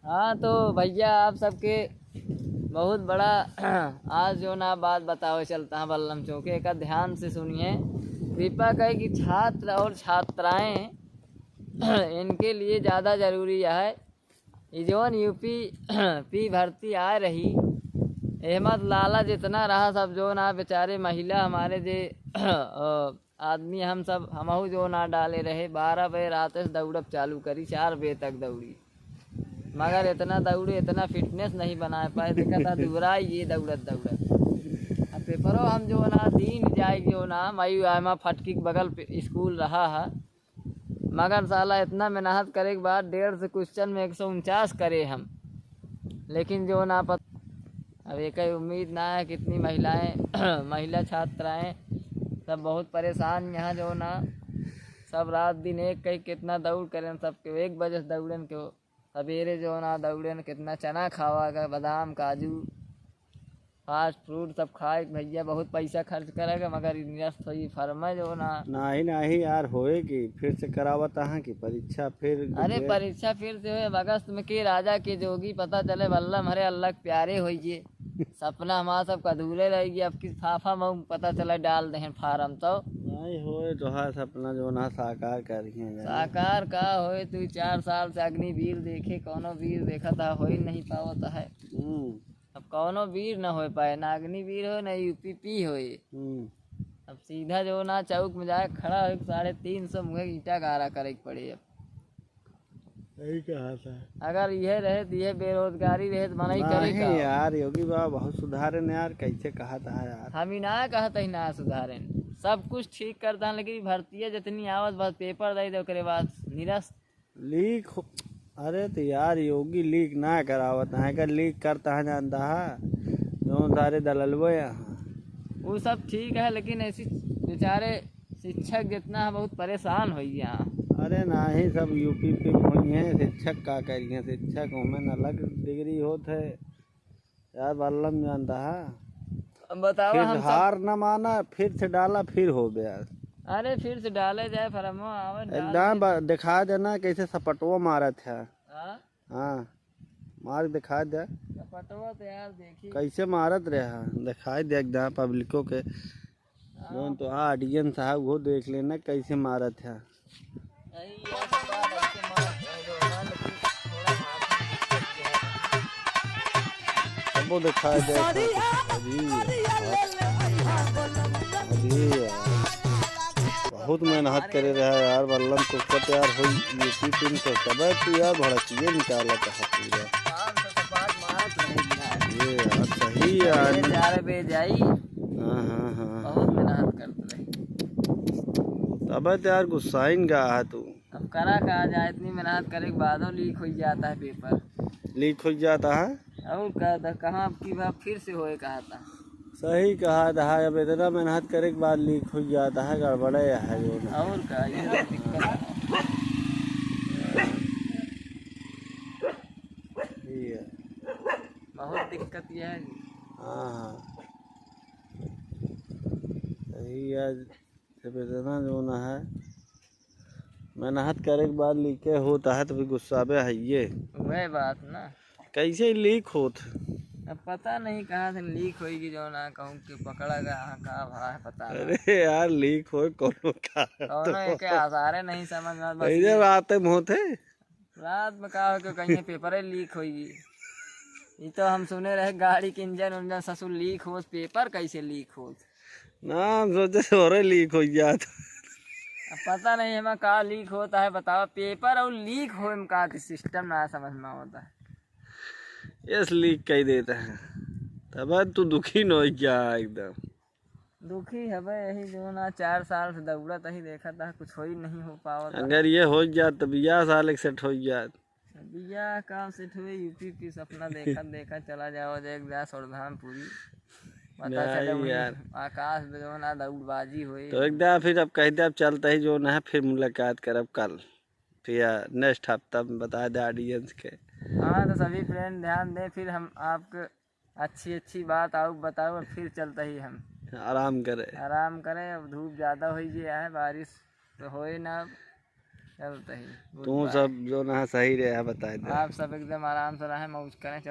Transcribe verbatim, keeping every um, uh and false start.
हाँ, तो भैया, आप सबके बहुत बड़ा आज जौन बात बतावे चलत है बल्लम चौके, एका ध्यान से सुनिए। कृपा करी कि छात्र और छात्राएं इनके लिए ज़्यादा ज़रूरी है। ये जौन यूपी पी भर्ती आए रही, एहमत लालच इतना रहा, सब जौन बेचारे महिला हमारे जे अ, आदमी हम सब, हमहू जौन डाले रहे, बारह बजे रात से दौड़ब चालू करी, चार बजे तक दौड़ी। मगर इतना दौड़े, इतना फिटनेस नहीं बनाए पाए, देखा था दूरा ये दौड़त दौड़त। अब पेपरो हम जौन दिन जाए जौन, मई आमा फटकी के बगल पे स्कूल रहा है, मगर साला इतना मेहनत करे के बाद डेढ़ सौ क्वेश्चन में एक सौ उनचास करे हम, लेकिन जौन पत-, अब एक ही उम्मीद ना है, कितनी महिलाएं महिला छात्राएं सब बहुत परेशान यहाँ जौन सब रात दिन एक कई कितना दौड़ करें, सबके एक बजे से दौड़न के सवेरे जौन दौड़न कितना चना खावा का, बादाम, काजू, फास्ट फूड सब खाए के भैया, बहुत पैसा खर्च करेगा, मगर ई निरस्त होई फर्मा जौन। नाही, नाही यार, होए कि फिर से करावत अहाँ की परीक्षा फिर अरे, जे परीक्षा फिर से होए, अब अगस्त में के राजा के जोगी, पता चले बल्लम हरे अल्लाह के प्यारे होइए। सपना हमारा सबका अधूरे रह गया, अब किस फाफा मऊ पता चला डाल देहन फार्म तो। नाही होए, तोहार सपना जौन साकार करिए यार। साकार का होए, तू चार साल से अग्निवीर देखे, कौनो वीर देखा था, हो ही नहीं पावत है। हम्म। अब कौनो वीर ना हो पाए, ना अग्निवीर हो, ना यूपी पी होए। हम्म। अब सीधा जौन चौक में जाए खड़ा हो, साढ़े तीन सौ मुँहे ईंटा गारा करे के पड़े अब। यही कहा था। अगर यह रहे तो यह बेरोजगारी रहे तो मनई करे नाही का? यार, योगी बाबा बहुत सुधारे न यार, कैसे कहा था यार। हम ही ना कहत ही ना सुधारे, सब कुछ ठीक करता है, लेकिन भर्तिया जितनी आवत बस पेपर दे दे, ओकरे बाद निरस्त। लीक हो, अरे तो यार योगी लीक ना करावत है, का लीक करता है जानता है, जौन सारे दललबो यहाँ। वो सब ठीक है, लेकिन ऐसी बेचारे शिक्षक जितना है बहुत परेशान हो गया। अरे नाही, सब यूपी पे होई हैं, शिक्षक का करिए, शिक्षक में अलग डिग्री होत है यार, बल्लम जानता है। अब बताओ, फिर हम सब हार न माना, फिर से डाला, फिर हो गया। अरे फिर से डाले जाए फरमो, आवे, डाल एकदम दे। ब-, दिखा देना कैसे सपटवा मारत है। हाँ? हाँ, मार दिखा दे। सपटवा तो यार देखी। कैसे मारत रहे हैं, दिखाई दे एकदम पब्लिको के। हाँ। जौन तो ऑडियंस है वो देख लेना कैसे मारत है। सबको दिखाई दे। अभी, अभी यार, बहुत मेहनत करे रहा यार बल्लम, कुछ तो यार हो यूपी टीम तो तबे तू यार भड़किए निकाला था पूरा। ये यार सही यार। चार बजे जाई। हाँ, हाँ, हाँ। बहुत मेहनत करते रही। तबे तो यार गुस्साइन गा है तू। अब करा का जाए, इतनी मेहनत करे के बादो लीक हो जाता है पेपर। लीक हो जाता है? और का था, कहाँ अब की बार फिर से होए कहा था। सही कहा था, अब इतना मेहनत करे के बाद लीक हो जाता है, गड़बड़े है जो ना। और का, ये तो दिक्कत है। ये है। बहुत दिक्कत ये है। हाँ, हाँ। सही है। जब इतना जो ना है, मेहनत करे के बाद लीके होता है, तो फिर गुस्साबे है ये। वह बात ना। कैसे लीक होत? अब पता नहीं कहाँ से लीक होई कि जो ना कहूँ कि पकड़ा गया, हाँ, का भा है, पता ना। अरे यार, लीक होए कोनो का? कौनो एके आसारे नहीं समझ में, बस ऐसे ये रात में होत है। रात में का हो के कहीं पेपरे लीक होई। ई तो हम सुने रहे गाड़ी के इंजन उंजन ससुर लीक होत, पेपर कैसे लीक होत? ना, हम सोचे तोरे लीक हो जात। अब पता नहीं हमें का लीक होता है, बताओ, पेपर और लीक होए में का सिस्टम ना समझ में होता है। यस, लीक कह देता है, तब तू दुखी न हो क्या एकदम? दुखी हबे, यही जो ना चार साल से दौड़त ही देखत है, कुछ हो ही नहीं हो पावत है। अगर ये हो जात तो बियाह साल एक सेट हो जात। बियाह का सेट हुए, यूपी की सपना देखत देखत चला जाओ, जे एक जा सोरधाम पूरी। पता नहीं चले वही यार। आकाश में जो ना दौड़बाजी हुई। तो एक दा फिर अब कह दे, अब चलते ही जो ना है, फिर मुलाकात करब कल। फिर नेक्स्ट हफ्ता में बता दे ऑडियंस के। हाँ, तो सभी फ्रेंड ध्यान दें, फिर हम आपके अच्छी अच्छी बात आउ बताओ, और फिर चलते ही हम आराम करे। आराम करें, अब धूप ज़्यादा हो गया है, बारिश तो होए ना। चलते ही। तू सब जो ना सही रहे, बताए दे। आप सब एकदम आराम से रहे, मौज करें, चल।